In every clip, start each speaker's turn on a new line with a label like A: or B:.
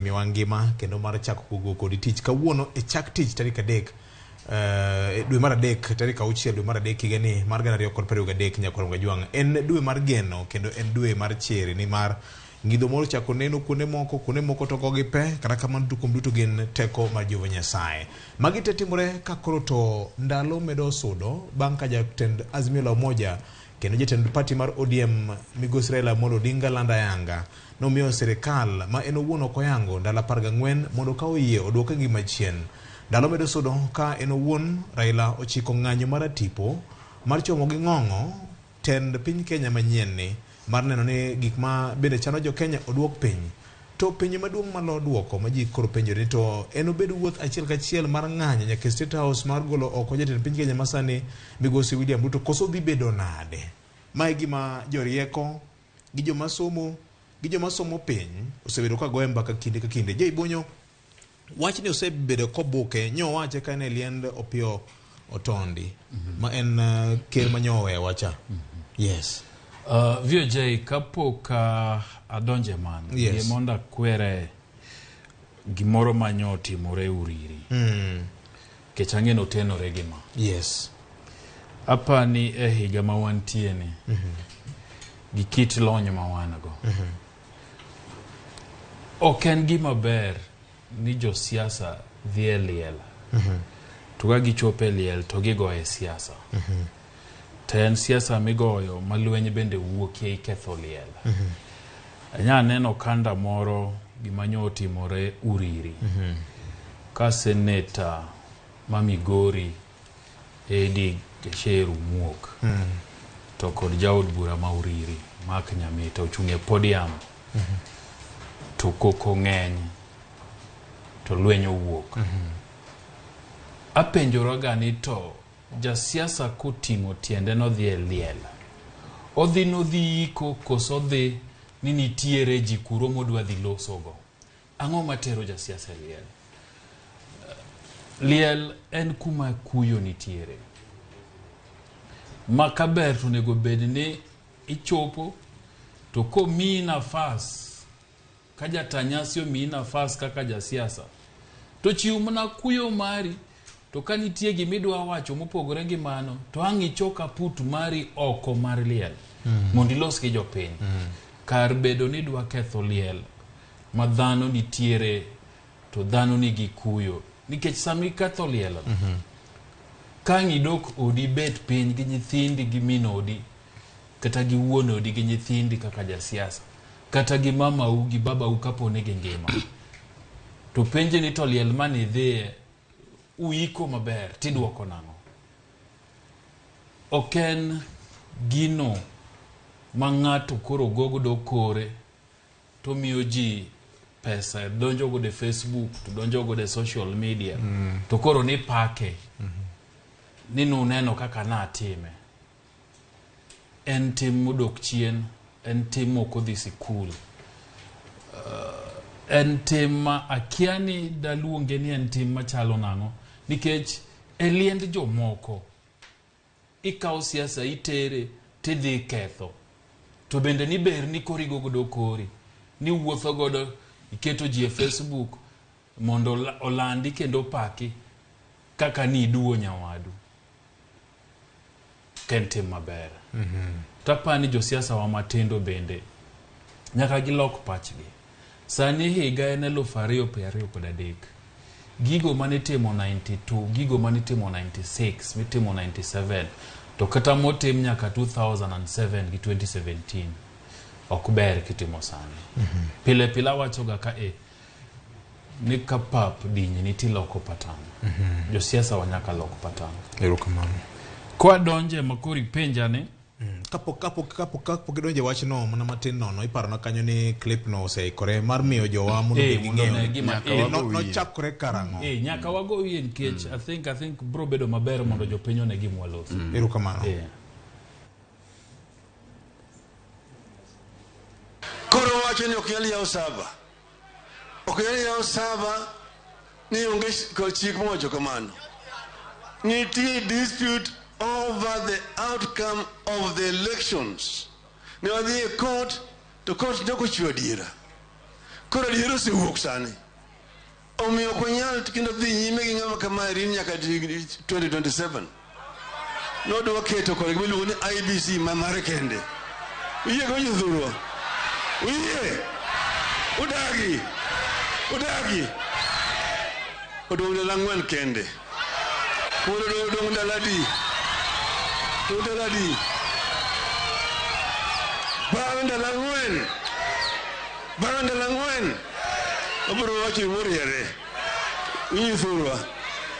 A: Miwa ngima kendo mar chako kugo kodi tich kawuono e chak tich tarik 3 dwe mar 3 tarik 6 dwe mar 3 higani mar 2023. Nyakwar Kajwang', en dwe mar geno kendo en dwe mar cheri nimar ng'idho moro chako neno kuonde moko, kuonde moko to gogi pe, kata kamano duto kuom duto gin teko mar Jehova Nyasaye. Magi te timore ka koro to ndalo medo sudo bang' ka jatend Azimio la Umoja kendo jatend party mar ODM migosi Raila Amolo Odinga lando ayanga nomiyo sirikal ma en owuon ok oyango ndalo 14 mondo ka oyie oduoke ngima chien. Ndalo medo sudo ka en owuon Raila ochiko ng'anyo mar atipo mar chomo gi ng'ong'o tend piny Kenya manyien ni mar neno ni gik ma bende chando jo Kenya oduok piny. To penjo maduong' malo duoko ma ji koro penjore ni to en obed wuoth achiel kachiel mar ng'anyo nyaka e State House mar golo oko jatend piny Kenya masani migosi William Ruto koso dhi bedo nade? Ma e gima jorieko gi joma somo gi joma somo piny osebedo ka goye mbaka kinde ka kinde. Jay Bonyo, wachni osebedo kobuke, nyowache ka en e liend Opiyo Otondi ma en ker ma nyowewa cha. Yes.
B: VOJ, kapok adonje mano,
A: Yes.
B: yie mondo akwere gimoro ma nyo otimore Uriri. Nikech ang'e ni otenore gi ma.
A: Yes.
B: Apani e higa ma wantie ni, gi kit lony ma wan go. Ok en gima ber ni josiasa dhi e liel. To ka gichopo e liel to gigoye siasa. To en siasa migoyo ma lweny bende wuokie iketho liel. Anya neno kanda moro gima nyo otimore Uriri. Ka seneta ma Migori Eddie Gacheru Muok to kod jaod bura ma Uriri Mark Nyamita ochung' e podium to koko ng'eny to lweny owuok. Apenjora ni to jasiasa koting'o tiende nodhi e liel, odhi nodhi iko koso odhi ni nitiere ji kuro modwa dhi losogo? Ang'o matero jasiasa e liel? Liel en kuma kuyo nitiere. Ma kaber to onego bed ni ichopo to komiyi nafas ka jata nyasi omiyi nafas kaka jasiasa to chiw mana kuyo mari, to ka nitie gimidwa wacho mopogore gi mano to ang' ichok aput mari oko mar liel mondo ilos gi jopiny. Kar bedo ni idwa ketho liel ma dhano nitiere to dhano nigi kuyo, nikech sama iketho liel ka ang' idok odi bet piny gi nyithindi gi min odi kata gi wuon odi gi nyithindi kaka jasiasa kata gi mamau gi babau kapo ni gingima, to penje ni to liel mane idhiye uiko maber tiduoko nang'o? Ok en gino ma ng'ato koro gogodo kore to miyo ji pesa donjo godo e Facebook to donjo godo e social media to koro ni pake ni nuneno kaka natime. En tim modok chien, en tim mok odhi sikul, en tim ma akia ni daluonge ni en tim machalo nang'o, nikech e liend jomoko ikawo siasa itere tidhi ketho, to bende ni ber ni koro igo godo kori ni wuotho godo iketo ji e Facebook mondo olandi kendo opaki kaka ni iduwo nyawadu. Ok en tim maber. Tapani josiasa wa matindo bende nyaka gilok pachgi. Sani higa en 2023. Gigo manitimo 92, gigo manitimo 96, mitimo 97, to kata motim nyaka 2007 gi 2017 ok ber kitimo sani. Pile pile awachoga ka ni ka pap dinyni tiloko patan. Josiasa wa nyaka lok patan.
A: Erokamano.
B: Kwadonje ma koro ipenja ni
A: Kapok idonje wachno mana matin nono, iparona kanyo ni clip no oseikore mar miyo jowa mondo obed gi
B: mondo
A: ng'eyo.
B: one gima
A: Nochakore karang'o?
B: Nyaka wago wiye nikech I think bro bedo maber mondo jopiny one gima waloso.
A: Erokamano.
C: Koro wacho ni ok nyal yawo server. Ok nyal yawo server ni onge chik mowacho kamano. Nitie dispute over the outcome of the elections. Ne wadhi e court to court ne ok ochiwo adiera. Koro adiera osewuok sani. Omiyo ok wanyal kendo dhi nyime gi ng'ama kama rin nyaka 2027. Nodwa keto kod gima iluongo ni IEBC ma mare kende. Uyie go jothurwa? Uyie? Udagi? Udagi? Odong' ndalo ang'wen kende. Koro odong' ndalo adi? Odong' ndalo adi? Bang' ndalo ang'wen, bang' ndalo ang'wen, abiro wacho moriere. Unyithurwa,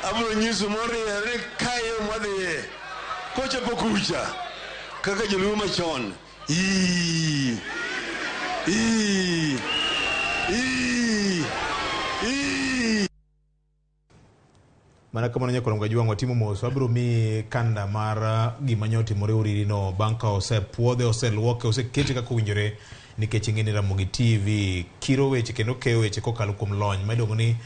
C: abiro nyiso moriere ni kae yo mwadhiye. Kochopo kucha, kaka joluo machon, ii, ii, ii, ii.
A: Mana kamano nyakwar Mgajwang' watimo mos wabiro miyi kanda mar gima nyo otimore Uriri no bang' ka osepuodhe oseluoke osekete kaka owinjore nikech ing'e ni Ramogi TV kiro weche kendo keyo weche kokalo kuom lony ma iluongo ni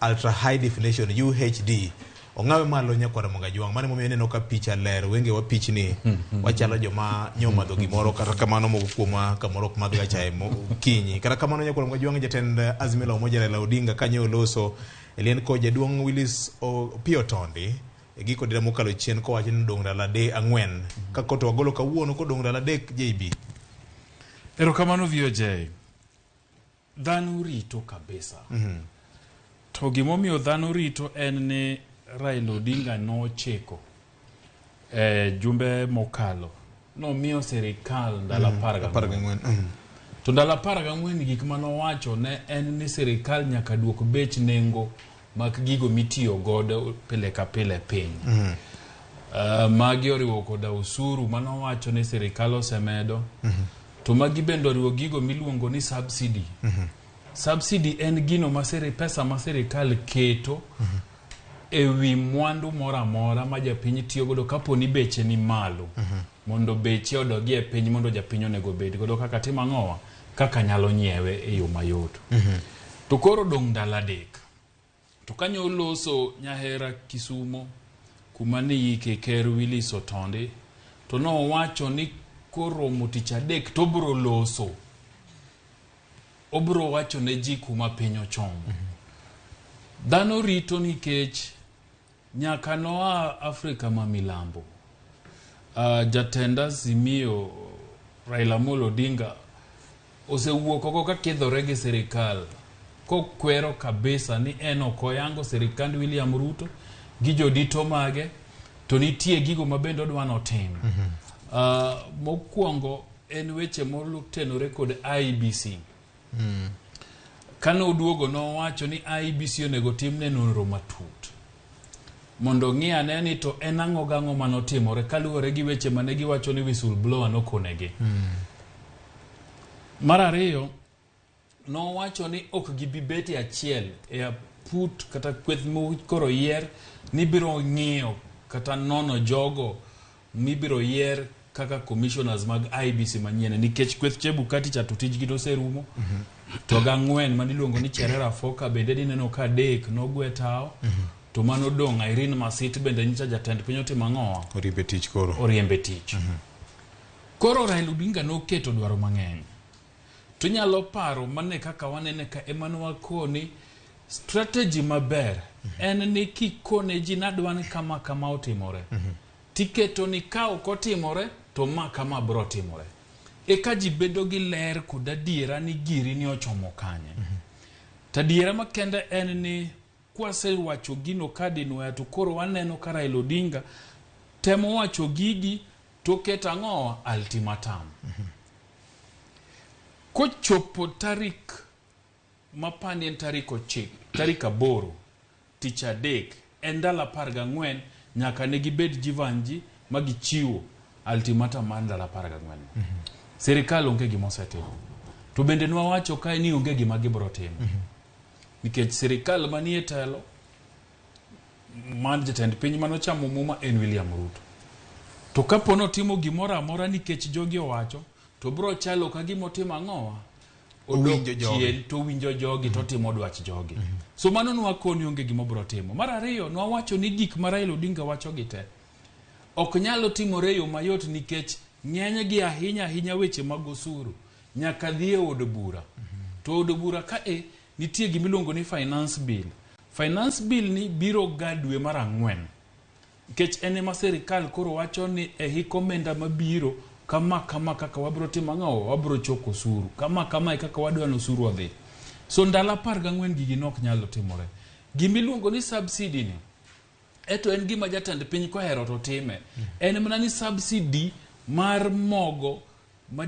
A: ultra high definition UHD ong'awe malo nyakwar Mgajwang' mano emomiyo ineno ka picha ler wengewa pichni wachalo joma nyomadho gimoro kata kamano moko kuomwa kamoro ok madhga chae okinyi kata kamano nyakwar Mgajwang' jatend Azimio la Umoja Raila Odinga kanyo oloso Elian ko jaduong' Willis Opiyo Otondi e giko dira mokalo chien kowacho ni odong' ndalo adek ang'wen ka koto wagolo kawuono kodong' ndalo adek JB.
B: Erokamano VOJ. Dhano rito kabisa. To gimomiyo dhano rito en ni Raila Odinga nochiko e jumbe mokalo nomiyo sirikal ndalo apar
A: Apar
B: gang'wen.
A: gang'wen.
B: To ndalo apar gang'wen gik manowacho ne en ni sirikal nyaka duok bech nengo mag gigo mitiyo godo pile ka pile piny. Magi oriwo koda osuru manowacho ni sirikal osemedo. To magi bende oriwo gigo miluongo ni subsidy. Subsidy en gino ma pesa ma sirikal keto e wi mwandu moro amora ma japiny tiyo godo kapo ni beche ni malo. Mondo beche odogi e piny mondo japiny onego obed godo kaka timo ang'owa kaka nyalo nyiewe e yo mayot. To koro odong' ndalo adek. To kanyo oloso Nyahera Kisumo kuma niyike ker Willis Otondi to nowacho ni koromo tich adek to obiro loso. Obiro wacho ne ji kuma piny ochomo. Dhano rito nikech nyaka noa Afrika ma milambo. Jatend Azimio Raila Amolo Odinga osewuok oko ka kidhore gi sirikal kokwero kabisa ni en ok oyango sirikand William Ruto gi jodito mage to nitie gigo ma bende odwa notim. Mokwongo en weche motenore kod IEBC. Kane oduogo nowacho ni IEBC onego timne nonro matut mondo ong'i ane ni to en ang'o gang'o manotimore kaluwore gi weche mane giwacho ni whistleblower nokonegi. Mar ariyo, nowacho ni ok gibi bet e achiel e aput kata kweth mokoro yier ni biro ng'iyo kata nono jogo mibiro yier kaka commissioners mag IEBC manyien nikech kweth Chebukati cha to tijgi noserumo. To gang'wen maniluongo ni Cherera Foka bende nineno ka adek nogwe tao. To mano dong' Irene Masit bende nyicha jatend piny otimo ang'owa?
A: Oriembe tich koro.
B: Oriembe tich. Koro Raila Odinga noketo dwaro mang'eny. To inyalo paro mane kaka wanene ka ema nwakoni strategy maber en ni kikone ji nadwa ni kama kama otimore. Tiketo ni ka ok otimore to ma kama bro timore. Eka ji bedo gi ler kod adiera ni giri ni ochomo kanye. To adiera makende en ni kwasewacho gino kadinwoya to koro waneno ka Raila Odinga temo wacho gigi to keto ang'owa ultimatum. Kochopo tarik mapani en tarik ochiko, tarik aboro, tich adek, en ndalo apar gang'wen nyaka ne gibed jivanji ma gichiwo ultimatum mar ndalo apar gang'wen. Sirikal onge gima osetimo. To bende nwawacho kae ni onge gima gibiro timo. Nikech sirikal manie telo mar jatend piny manochamo muma en William Ruto. To kapo notimo gimoro amora nikech jogi owacho, to bro chalo ka gima otimo ang'owa? Odok
A: Owinjo jogi.
B: chien to winjo jogi to timo dwach jogi. So mano nwakoni onge gima obiro timo. Mar ariyo, nwawacho ni gik ma Raila Odinga wacho gi te ok nyalo timore e yo mayot nikech ng'enygi ahinya ahinya weche mag osuru nyaka dhi e od bura. To od bura ka e nitie gimiluongo ni finance bill. Finance bill ni biro ga dwe mar ang'wen. Nikech en ema sirikal koro wacho ni e hik omenda mabiro kama kama kaka wabiro timo ang'o wabiro choko osuru kama kama e kaka wadwa ni osuru odhi. So ndalo 14 gigi nok nyalo timore. Gimiluongo ni subsidy ni eto en gima jatend piny kohero to time. En mana ni subsidy mar mogo ma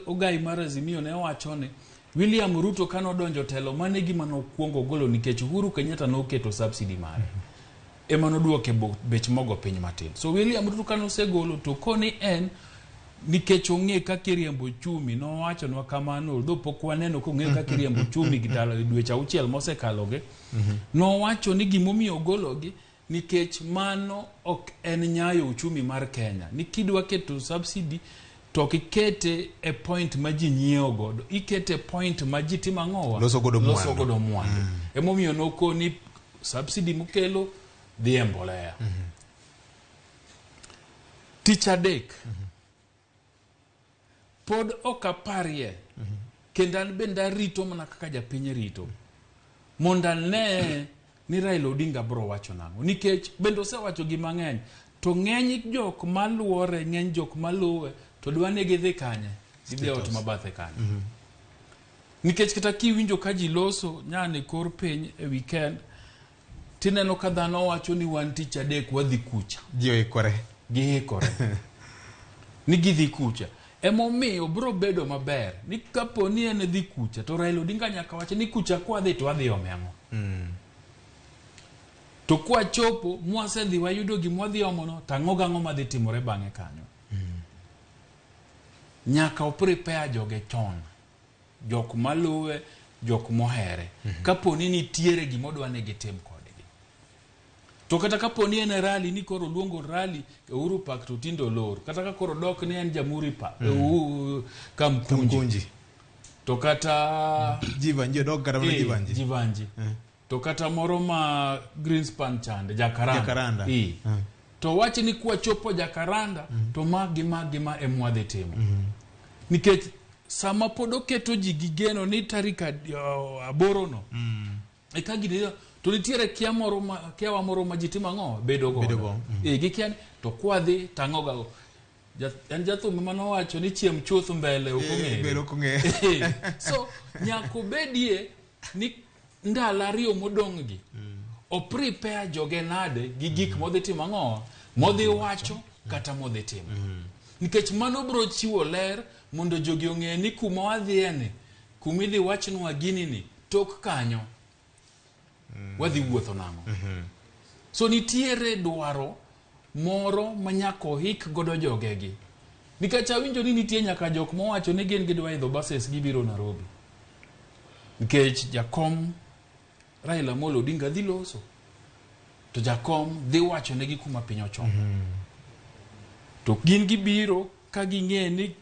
B: ogai mar Azimio ne wacho ni William Ruto kane odonjo telo mano e gima nokwongo golo nikech Uhuru Kenyatta noketo subsidy mare. Ema noduoke bech mogo piny matin. So William Ruto kane osegolo to koni en nikech ong'e kaka iriembo uchumi nowachonwa kamano although pok waneno kong'eyo kaka iriembo uchumi gi ndalo dweche auchiel mosekalogi. Nowacho ni gimomiyo ogologi nikech mano ok en nyayo uchumi mar Kenya. Ni kidwa keto subsidy to ok ikete e point ma ji nyiewo godo, ikete e point ma ji timo ang'owa?
A: Loso godo
B: Loso
A: mwandu.
B: godo mwandu. Emomiyo nokoni subsidy mokelo dhi e mbolea. Tich adek pod ok aparie kendo an bende arito mana kaka japiny rito mondo ane ni Raila Odinga bro wacho nang'o nikech bende osewacho gima ng'eny to ng'eny jok maluore ng'eny jok maluwe to dwa ni gidhi kanye gidhi e ot mabathe kanyo nikech kata kiwinjo ka ji loso nyane kor piny e weekend tineno ka dhano wacho ni wan tich adek wadhi kucha
A: Ji oikore.
B: giikore ni gidhi kucha emomiyo bro bedo maber ni kapo ni en dhi kucha to Raila Odinga nyaka wach ni kucha kwadhi to wadhi ome ang'o to kwachopo mwasedhi wayudo gima wadhi omono to ang'o gang'o madhi timore bang'e kanyo nyaka o prepare joge chon jok maluwe jok mohere kapo ni nitiere gima odwa ni gitim kodgi to kata kapo ni en rally ni koro luongo rally e Uhuru Park to tinde olor kata ka koro dok ni en Jamhuri Park Kamkunji
A: Kamkunji.
B: to kata
A: Jivanji odok kata mana Jivanji.
B: Jivanji to kata moro ma Greenspan chande Jacaranda,
A: Jacaranda.
B: To wach ni kwachopo Jacaranda to ma gi ma gi ma ema wadhi timo nikech sama pod oketo ji gi geno ni tarik aboro no eka gini to nitiere kia moro ma kiawa moro ma ji timo ang'o bedo godo
A: Bedo go,
B: gikia ni to kwadhi tang'o gago en jathum manowacho ni chiem chuth mbele ok ong'ere
A: Mbele ok ong'ere.
B: So nyaka obedie ni ndalo ariyo modong' gi o prepare joge nade gi gik modhi timo ang'o modhi wacho kata modhi timo nikech mano biro chiwo ler mondo jogi ong'e ni kuma wadhiye ni kuma idhi wachnwa gini ni tok kanyo wadhi wuotho nang'o so nitiere dwaro moro ma nyaka oik godo jogegi nikech awinjo ni nitie nyaka jok mowacho ni gin gidwa idho buses gibiro Nairobi nikech jakom Raila Amolo Odinga dhi loso to jakom dhi wacho negi kuma piny ochomo to gin gibiro ka ging'e ni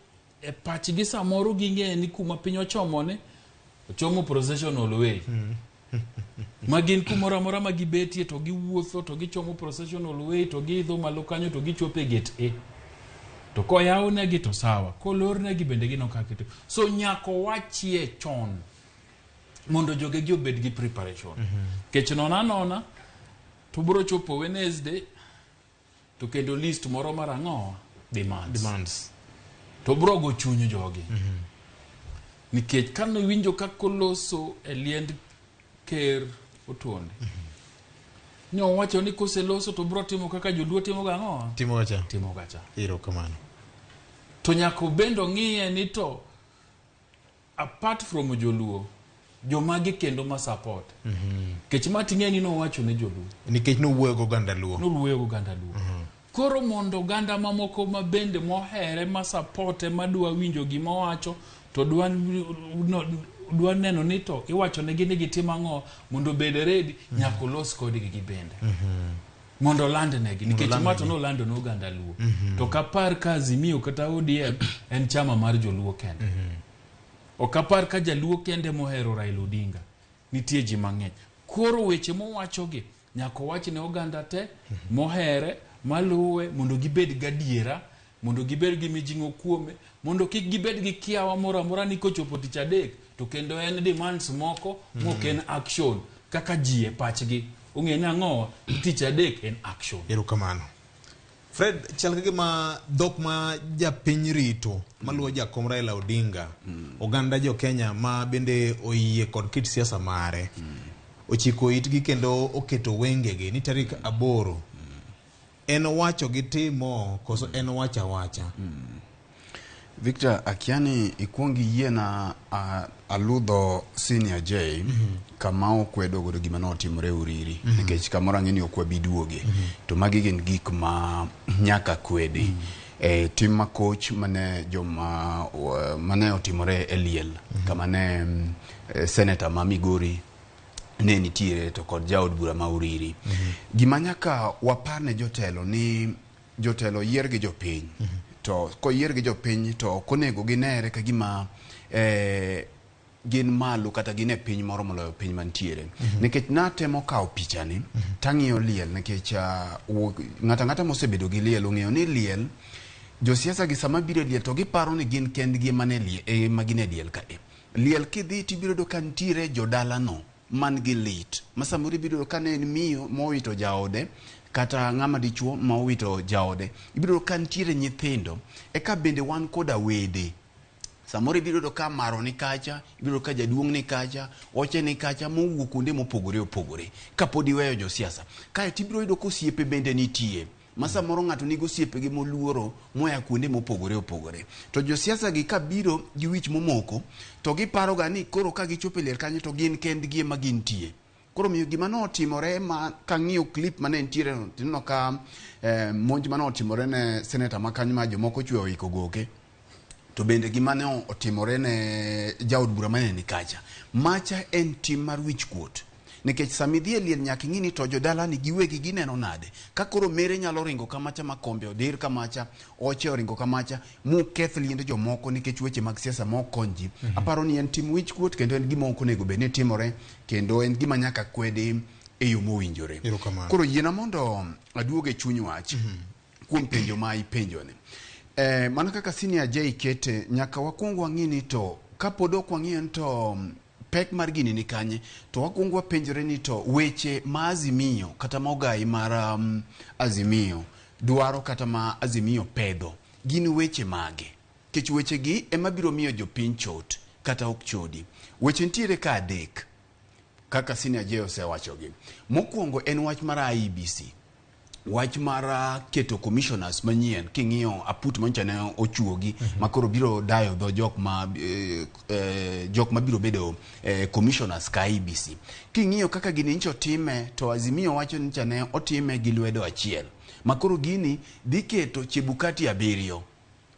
B: e pachgi samoro ging'e ni kuma piny ochomo ni ochomo processional way ma gin kumoro amora ma gibetie to giwuotho to gichomo processional way to giidho malo kanyo to gichopo e gate A to koyawnegi to sawa kolornegi bende gino kaka ito so nyaka wachie chon mondo jogegi obed gi preparation nikech nona nona to bro chopo Wednesday to kendo list moro mar ang'o demands
A: Demands.
B: to bro go chuny jogi nikech kane winjo kaka oloso e liend ker Otuonde nyowacho ni koseloso to bro timo kaka joluo timo ga ang'o
A: Timo gacha.
B: timo gacha
A: Erokamano.
B: to nyaka obend ong'iye ni to apart from joluo jomagi kendo ma support nikech ma ting'e ni nowacho ne joluo
A: Nikech nowuoyo gi oganda luo.
B: nowuoyo gi oganda luo koro mondo oganda mamoko ma bende mohere ma supporte madwa winjo gima owacho to dwa, no, dwa neno ni to iwacho negi ni gitim ang'o mondo obed ready nyaka olos kodgi gi bende mondo oland negi nikech ma to nolando ne oganda luo to kapar ka Azimio kata ODM en chama mar joluo kende ok apar ka jaluo kende mohero Raila Odinga nitie ji mang'eny koro weche mowachogi nyaka owach ne oganda te mohere maluwe mondo gibed gadiera Mondo gibed gi mijing'o kuome, mondo kik gibed gi kiawa moro amora ni kochopo tich adek to kendo en demands moko mok en action kaka ji e pachgi ong'e ni ang'owa tich adek en action.
A: Erokamano. Fred, chal ka gima dhok ma japiny rito maluwo jakom Raila Odinga, oganda jo Kenya ma bende oyie kod kit siasa mare, ochiko itgi kendo oketo wengegi ni tarik 8 en wacho gi timo koso en wacho awacha?
D: Victor, akia ni ikuong iyiena aludho Senior J kama okwedo godo gima notimore Uriri nikech kamoro ang'e ni ok wabi duoge to magi gin gik ma nyaka kwedi. Tim makoch mane joma mane otimore e liel kama ne senator ma Migori ne nitiere to kod jaod bura ma Uriri. Gima nyaka wapar ne jotelo ni jotelo yier gi jopiny. To koyier gi jopiny to ok onego ginere ka gima gin malo kata gin e piny moro moloyo piny mantiere. Nikech natemo kawo pichani tang'iyo liel nikech ng'ato ang'ata mosebedo gi liel ong'eyo ni liel josiasa gi sama biro e liel to giparo ni gin kendgi ema ne liel, ema gin e liel kae. Liel kidhi tibiro yudo ka nitiere jodalano man gi lit ma samoro ibiro yudo ka ne en miyo mowito jaode kata ng'ama dichuo ma owito jaode, ibiro yudo ka nitiere nyithindo, eka bende wan koda wede. Samoro ibiro yudo ka maro ni kacha, ibiro yudo ka jaduong' ni kacha, oche ni kacha mowuok kuonde mopogore opogore kapod iweyo josiasa. Kaeto ibiro yudo ka osiepe bende nitie ma samoro ng'ato nigi osiepege moluoro moya kuonde mopogore opogore. To josiasa gi kabiro gi wich momoko to giparo ga ni koro ka gichopo e liel kanyo to gin kendgi ema gintie. Koro miyo gima notimore ma kang'iyo clip mane nitiere no, tineno ka monj mane otimore ne seneta ma kanyo ma jomoko ochwe oiko goke. To bende gima ne otimore ne jaod bura mane ni kacha. Macha en tim mar wich kuot. Nikech sama idhi e liel nyaka ing'i ni to jodala ni giwegi gineno nade. Ka koro mere nyalo ringo kamacha ma kombe odir kamacha, oche oringo kamacha, muketh liend jomoko nikech weche mag siasa ma ok kony ji. Aparo ni en tim wich kuot kendo en gima ok onego bed ni timore kendo en gima nyaka kwedi e yo mowinjore. Koro yiena mondo aduog e chuny wach kuom penjo ma ipenjo ni. Mana kaka Senior J kete, nyaka wakuong wang'i ni to kapod ok wang'iyo ni to pek mar gini ni kanye, to wakuong wapenjore ni to weche ma Azimio kata ma ogai mar Azimio dwaro kata ma Azimio pedho gin weche mage? Nikech weche gi ema biro miyo jopiny chot kata ok chodi. Weche nitiere ka adek kaka Senior J osewachogi. Mokwongo en wach mar IEBC. Wach mar keto commissioners manyien king'iyo aput manyocha ne ochuogi ma koro biro dayo dho jok ma biro bedo commissioners ka IEBC. King'iyo kaka gini nyocha otime to Azimio wacho ni nyocha ne otime gi lwedo achiel. Ma koro gini dhi keto Chebukati 7.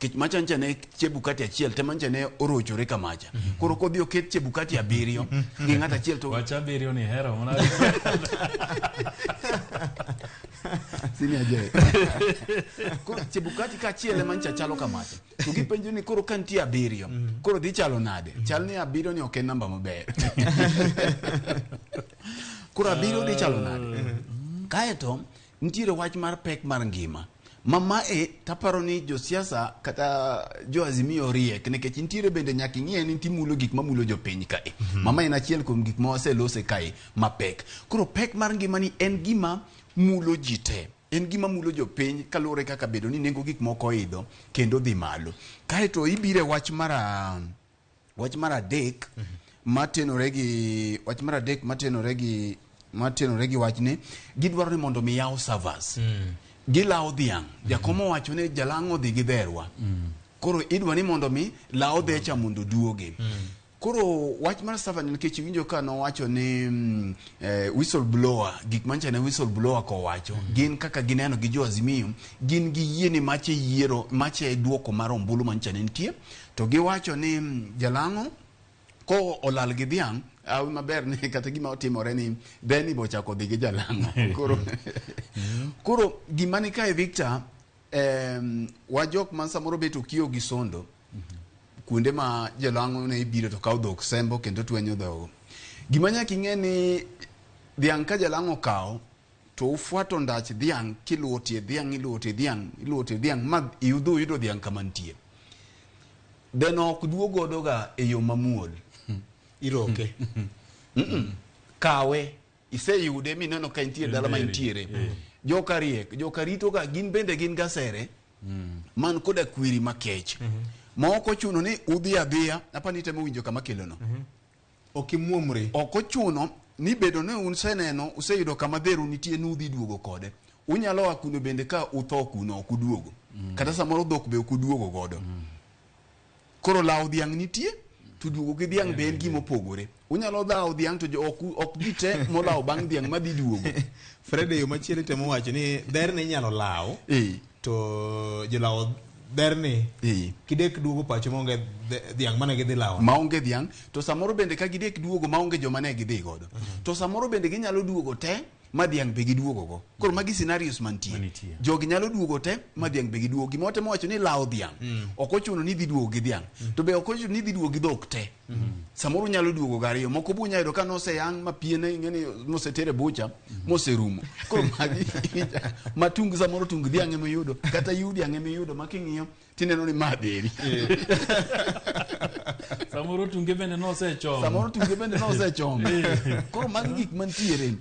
D: Nikech macha nyocha ne Chebukati achiel tema nyocha ne orochore kamacha. Koro kodhi oket Chebukati 7 gi ng'at achiel to
B: wach 7 ni hero mana.
D: Senior J. Koro Chebukati ka achiel ema nyocha chalo kamacha. To gipenjo ni koro ka nitie 7, koro dhi chalo nade? Chal ni 7 ni ok en namba maber. Koro 7 dhi chalo nade? Kaeto nitiere wach mar pek mar ngima. Mama e taparo ni josiasa kata jo Azimio riek nikech nitiere bende nyaka ing'iye ni timulo gik mamulo jopiny kae. Mama en achiel kuom gik ma waselose kae mapek. Koro pek mar ngima ni en gima mulo ji te. En gima mulo jopiny kaluwore kaka bedo ni nengo gik moko oidho kendo dhi malo. Kaeto ibiro e wach mar adek matenore gi wach mar adek matenore gi matenore gi wachni, gidwaro ni mondo mi yaw servers. Gilawo dhiang'. Jakom owacho ni jalang'o dhi gi dherwa. Koro idwa ni mondo mi law dhecha mondo duoge. Koro wach mar server ni nikech iwinjo ka nowacho ni whistleblower, gik mancha ne whistleblower kowacho, gin kaka gineno gi jo Azimio, gin gi yie ni mache yiero, mache duoko mar ombulu mancha ne nitie, to giwacho ni jalang'o ko olal gi dhiang', awi maber ni kata gima otimore ni dheni bochako dhi gi jalang'o. Koro gima ni kae Victor, wa jok ma samoro bet okiyo gi sondo, kuonde ma jalang'o ne biro to kawo dhok sembo kendo twenyo dhogo. Gima nyaka ing'e ni dhiang' ka jalang'o okawo to ufuato ndach dhiang' kiluwo tie dhiang', iluwo tie dhiang', iluwo tie dhiang' ma iyudo yudo dhiang' kama nitie. Dheno ok duog godo ga e yo mamuol.
A: Iroke.
D: Kawe, iseyude mineno ka entie dala ma entiere. Joka riek, joka rito ga gin bende gin gasere man koda kwiri makech. Ma ok ochuno ni udhi adhiya, apa ni temo winjo kama kelono.
A: Ok imuomri.
D: Ok ochuno ni bedo ni useneno, useyudo kama dheru nitie nudhi duogo kode. Unyalo a kuno bende ka utho kuno ok uduogo. Kata samoro dhok be ok uduogo godo. Koro lawo dhiang' nitie, to duogo gi dhiang' be en gima opogore. Unyalo dhawo dhiang' to ok ji te molawo bang' dhiang' madhi duogo.
A: Fred e yo machielo itemo wacho ni dherni inyalo law to jolawo dherni kidek duogo pacho maonge dhiang' mane gidhi lawo.
D: Maonge dhiang', to samoro bende ka gidek duogo maonge joma ne gidhi godo. To samoro bende ginyalo duogo te ma dhiang' be giduogo go. Koro magi scenarios mantie. Jogi nyalo duogo te ma dhiang' be giduogo. Gima watemo wacho ni lawo dhiang'. Ok ochuno ni dhi duogo gi dhiang'. To be ok ochuno ni dhi duogo gi dhok te. Samoro nyalo duogo gariyo. Moko bu nyalo yudo ka noseyang' ma piene ing'eni nosetere bucha moserumo. Koro magi ma tung samoro tung dhiang' ema iyudo kata yu dhiang' ema iyudo ma king'iyo tineno ni ma dheri.
B: Samoro tunge bende nosechomo.
D: Samoro tunge bende nosechomo. Koro magi gik mantiere.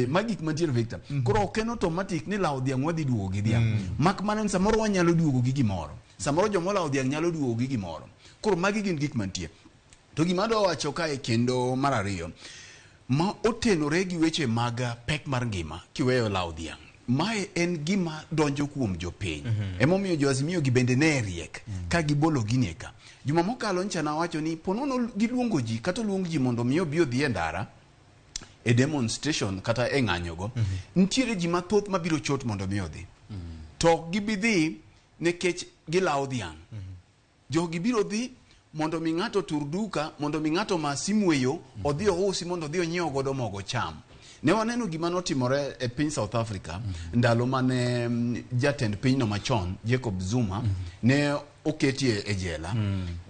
D: Magi gik mantiere Victor. Koro ok en automatic ni lawo dhiang' wadhi duogo gi dhiang'. Mak mana ni samoro wanyalo duogo gi gimoro. Samoro joma olawo dhiang' nyalo duogo gi gimoro. Koro magi gin gik mantie. To gima adwa wacho kae kendo mar ariyo, ma otenore gi weche mag pek mar ngima kiweyo lawo dhiang'. Mae en gima donjo kuom jopiny. Emomiyo jo Azimio gi bende ne riek ka gibolo gini ka. Juma mokalo ncha nawacho ni ponono giluongo ji kata oluong ji mondo mi obi odhi e ndara e demonstration kata e ng'anyogo. Nitiere ji mathoth mabiro chot mondo mi odhi. To ok gibi dhi nikech gilawo dhiang'. Jogi biro dhi mondo mi ng'ato otur duka, mondo mi ng'ato ma simu e yo, odhi ousi mondo odhi onyiew godo mogo cham. Ne waneno gima notimore e piny South Africa ndalo mane jatend pinyno machon Jacob Zuma ne oketie e jela.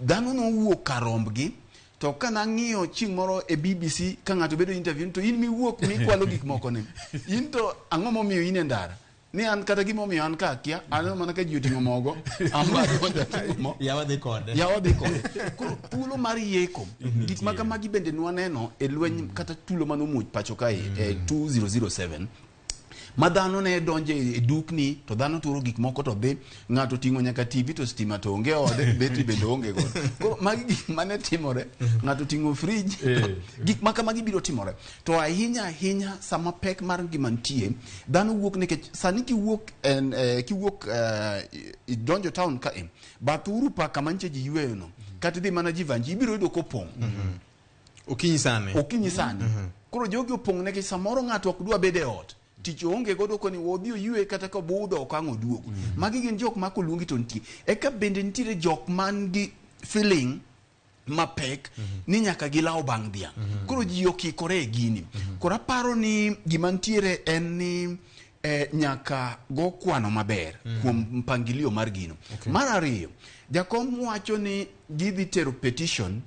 D: Dhano nowuok kar rombgi, to kanang'iyo chieng' moro e BBC ka ng'ato bedo interview to in miwuok mikwalo gik moko ne. In to ang'o momiyo in e ndara? Ni an kata gimomiyo an ka akia, aneno mana ka ji oting'o mogo, an be adonjo ating'o mo.
A: Yawa dhi kode.
D: Yawa dhi kode. Koro thuolo mar yeko, gik ma kamagi bende nwaneno e lweny kata tulo manomuoch pacho kae e 2007. Ma dhano ne donjo e dukni to dhano turo gik moko to dhi, ng'ato oting'o nyaka TV to stima to onge ode, betri bende onge godo. Koro magi gik mane timore, ng'ato oting'o fridge, gik ma kamagi biro timore. To ahinya ahinya sama pek mar ngima nitie, dhano wuok nikech sani kiwuok en kiwuok idonjo town ka e, bath Uhuru Park kama nche ji yweyo no, kata idhi mana Jivanji ibiro yudo kopong'.
A: Okinyi sani.
D: Okinyi sani. Koro jogi opong' nikech samoro ng'ato ok dwa bedo e ot. Tich oonge godo koni odhi oywe kata ka obudho ok ang' oduogo. Magi gin jok ma koluongi to nitie. Eka bende nitiere jok man gi feeling mapek ni nyaka gilaw bang' dhiang'. Koro ji okikore e gini. Koro aparo ni gima nitiere en ni nyaka go kwano maber kuom mpangilio mar gino. Mar ariyo, jakom wacho ni gidhi tero petition,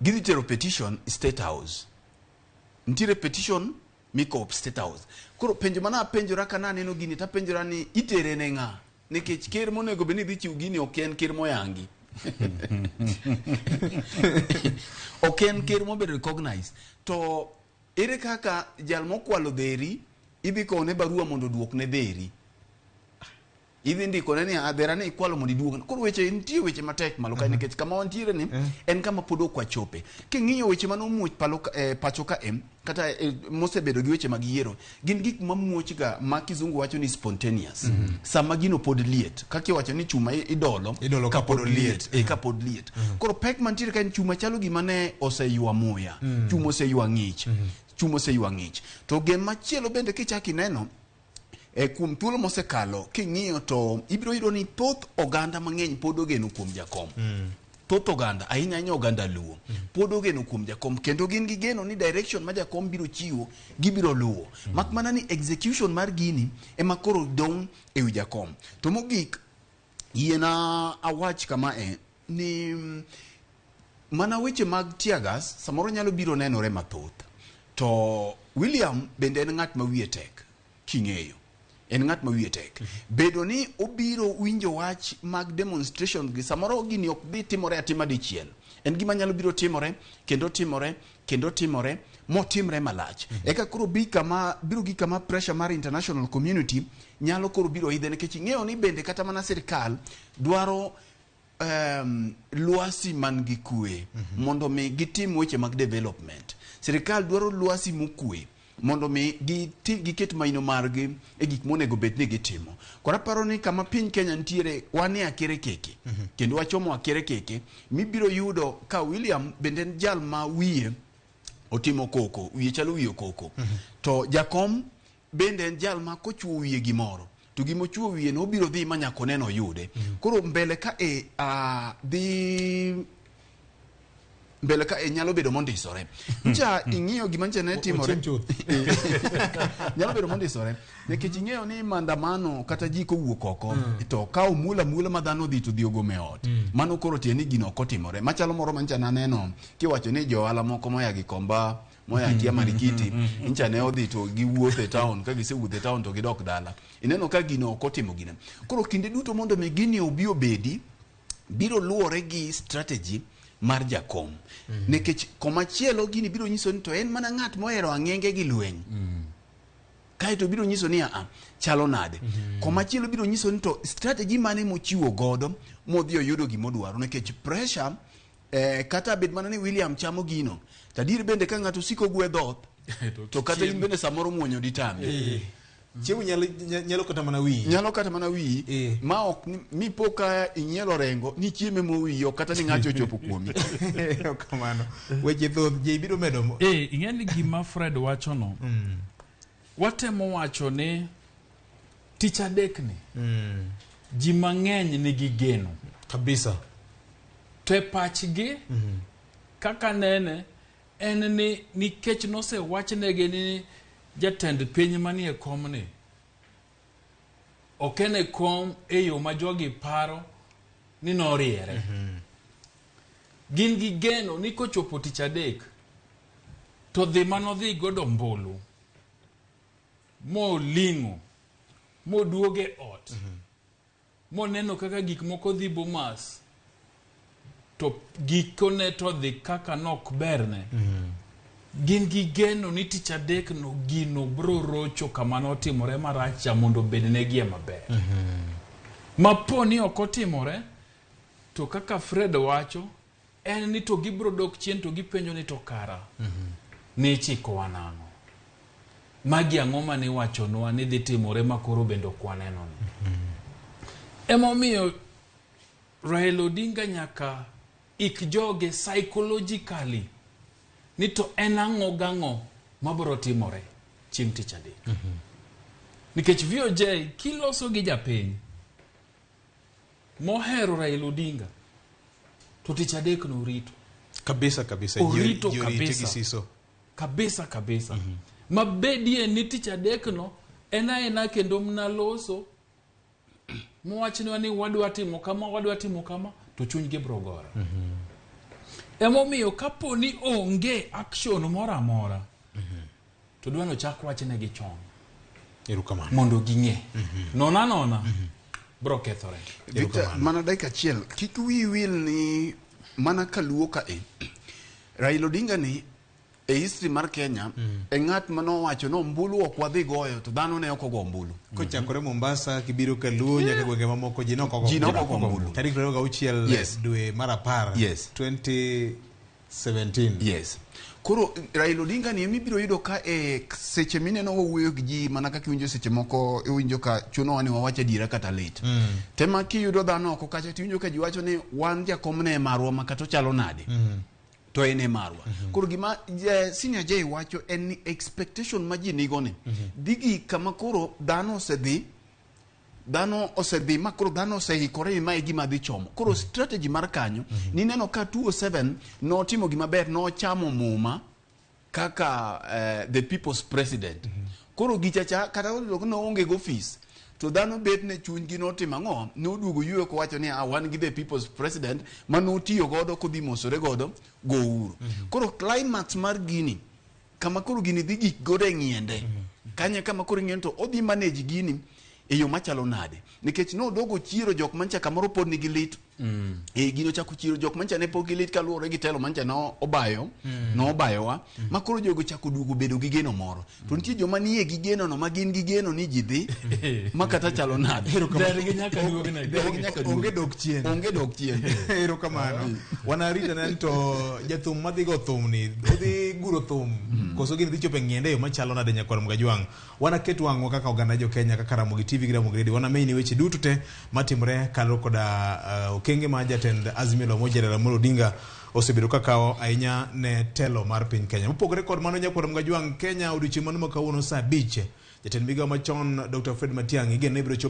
D: gidhi tero petition State House. Nitiere petition mikowo State House. Koro penjo mana apenjora ka naneno gini tapenjora ni itere ne ng'a? Nikech ker monego bed ni dhi chiwo gini ok en ker moyangi. Ok en ker mobedo recognized. To ere kaka jal mokwalo dheri idhi kowone barua mondo oduokne dheri? Idhi ndikone ni dhera ni ikwalo mondo iduokne. Koro weche nitie weche matek malo kae nikech kama wantiere ni en kama pod ok wachope. King'iyo weche mane omuoch pacho ka kata mosebedo gi weche mag yiero, gin gik mamuoch ga ma kizungu wacho ni spontaneous. Sama gino pod liet, kaka iwacho ni chuma idolo
A: Idolo
D: kapod
A: kapod liet.
D: Kapod liet. Koro pek mantiere ka en chuma chalo gima ne oseywa muya, chuma oseywa ng'ich, chuma oseywa ng'ich. To gima machielo bende kichak ineno kuom thuolo mosekalo king'iyo to ibiro yudo ni thoth oganda mang'eny pod ogeno kuom jakom. Thoth oganda, ahinya ahinya oganda Luo, pod ogeno kuom jakom kendo gin gi geno ni direction ma jakom biro chiwo gibiro luwo. Mak mana ni execution mar gini ema koro dong' ewi jakom. To mogik, yiena awach kama ni mana weche mag tear gas samoro nyalo biro nenore mathoth. To William bende en ng'at ma wiye tek king'eyo. En ng'at ma wiye tek. Bedo ni obiro winjo wach mag demonstration gi samoro gini ok dhi timore atima dichiel. En gima nyalo biro timore kendo timore kendo timore motimre malach. Eka koro bi kama biro gi kama pressure mar international community nyalo koro biro idhe nikech ing'eyo ni bende kata mana sirkal dwaro lwasi man gi kwe mondo mi gitim weche mag development. Sirkal dwaro lwasi mokwe mondo mi giket maino margi e gik monego bed ni gitimo. Koro aparo ni kama piny Kenya nitiere wan e akere keke kendo wachomo akere keke mibiro yudo ka William bende en jal ma wiye otimo koko, wiye chalo wiye okoko. To jakom bende en jal ma kochuo wiye gimoro to gimochuo wiye no obiro dhi ma nyaka oneno oyude. Koro mbele ka e dhi mbele ka e nyalo bedo mondisore. Ncha ing'iyo gima ncha ne timore.
A: Ochiem chuth.
D: Nyalo bedo mondisore nikech ing'eyo ni maandamano kata ji kowuok oko to ka omuol amuola ma dhano odhi to dhi ogome ot. Mano koro tie ni gino ok otimore. Machalo moro mancha naneno kiwacho ni jo ohala moko moya Gikomba moya kia Marikiti ncha ne odhi to giwuotho e town ka gisewuotho e town to gidok dala. Ineno ka gino ok otimo gino. Koro kinde duto mondo mi gini obi obedi biro luwore gi strategy mar jakom. Nikech komachielo gini biro nyiso ni to en mana ng'at mohero ang'enge gi lweny. Kaeto biro nyiso ni aa chalo nade. Komachielo biro nyiso ni to strategy mane mochiwo godo modhi oyudo gimodwaro nikech pressure kata bed mana ni William chamo gino to adier bende ka ng'ato siko gwe dhoth to kata in bende samoro muonyo ditami.
A: Chiemo nyalo kata mana wiyi.
D: Nyalo kata mana wiyi ma ok mipo ka inyielo rengo ni chieme mowiyi ok kata ni ng'ato ochopo kuomi.
A: Kamano. Weche thoth ji biro medo.
B: Ing'e ni gima Fred wacho no. Watemo wacho ni tich adek ni ji mang'eny nigi geno.
A: Kabisa.
B: To e pachgi kaka nene en ni nikech nosewachnegi ni jatend piny manie kom ni ok en e kom e yo ma jogi paro ni noriere. Gin gi geno ni kochopo tich adek to dhi manodhi godo ombulu moling'o moduoge ot moneno kaka gik moko dhi Bomas to gikone to dhi kaka nok berne. Gin gi geno ni tich adek no gino bro rocho kama notimore marach cha mondo obednegie maber. Ma po ni ok otimore to kaka Fred wacho en ni to gibro dok chien to gipenjo ni to kara ni ichikowa nang'o? Magi ang'o mane iwachonwa ni dhi timore ma koro bende ok waneno ni? Emomiyo Raila Odinga nyaka ik joge psychologically ni to en ang'o gang'o mabiro timore chieng' tich adek. Nikech VOJ kiloso gi japiny mohero Raila Odinga to tich adek no orito.
A: Kabisa kabisa.
B: Orito
A: Ji orite
B: kabisa.
A: gi siso.
B: Kabisa kabisa. Mabedie ni tich adek no en aena kendo mna loso mowachnwa ni wadwa timo kama wadwa timo kama to chunygi biro gore. Emomiyo kapo ni onge action moro amora to dwa nochak wachnegi chon
A: Erokamano.
B: mondo ging'e. Nona nona biro kethore.
D: Victor, mana dakika achiel kik wiyi wil ni mana kaluo ka e Raila Odinga ni e history mar Kenya e ng'at manowacho ni ombulu ok wadhi goyo to dhano ne ok ogo ombulu.
A: Kochakore Mombasa kibiro Kaluo nyaka gwenge mamoko ji nok ogo
D: Ji nok ogo ombulu.
A: Tarik 26
D: Yes.
A: dwe mar 10
D: Yes.
A: 2017.
D: Yes. Koro Raila Odinga ni emibiro yudo ka e seche mineno wawuoyo gi ji mana kaka iwinjo seche moko iwinjo ka chunowa ni wawach adiera kata lit. Tema kiyudo dhano oko kacha tiwinjo ka ji wacho ni wan jakom ne marwa ma kata ochalo nade. To en e marwa. Koro gima Senior J wacho en ni expectation ma ji nigo ni dhi gi kama koro dhano osedhi ma koro dhano oseikore ni mae e gima dhi chomo. Koro strategy mar kanyo nineno ka 207 notimo gima ber nochamo muma kaka the people's president. Koro gichacha kata obedo ni noonge go office to dhano bet ne chunygi notimo ang'o noduogo yweyo kowacho ni ah, wan gi the people's president manotiyo godo kodhi mosore godo go Uhuru. Koro climax mar gini Kama koro gini dhi gik godo e ng'iende. Kanye kama koro ing'eyo ni to odhi manage gini e yo machalo nade. Nikech nodogo chiero jok mancha kamoro pod nigi lit. E gino chako chiero jok mancha ne pok gi lit kaluwore gi telo mancha no obayo, nobayowa. Ma koro jogo chako duogo bedo gi geno moro. To nitie joma nie gi geno no ma gin gi geno ni ji dhi ma kata chalo nade.
B: Dergi nyaka duogne.
D: Dergi nyaka duogne.
A: Onge dok chien.
D: Onge dok chien.
A: Erokamano. Wanarita nani to jathum madhi go thum ni odhi guro thum koso gini dhi chopo e ng'iende e yo machalo nade nyakwar Mgajwang'. Wanaket wang'wa kaka oganda jo Kenya kaka Ramogi TV gi Ramogi Radio. Wanamenyni weche duto te matimore kaluwore koda okenge ma jatend Azimio la Umoja Raila Amolo Odinga osebedo ka kawo ahinya ne telo mar piny Kenya. Mopogore kod mano nyakwar Mgajwang' Kenya odiochieng' mano ma kawuono saa 5 jatend migawo machon Dr. Fred Matiang'i igeno ni biro chopo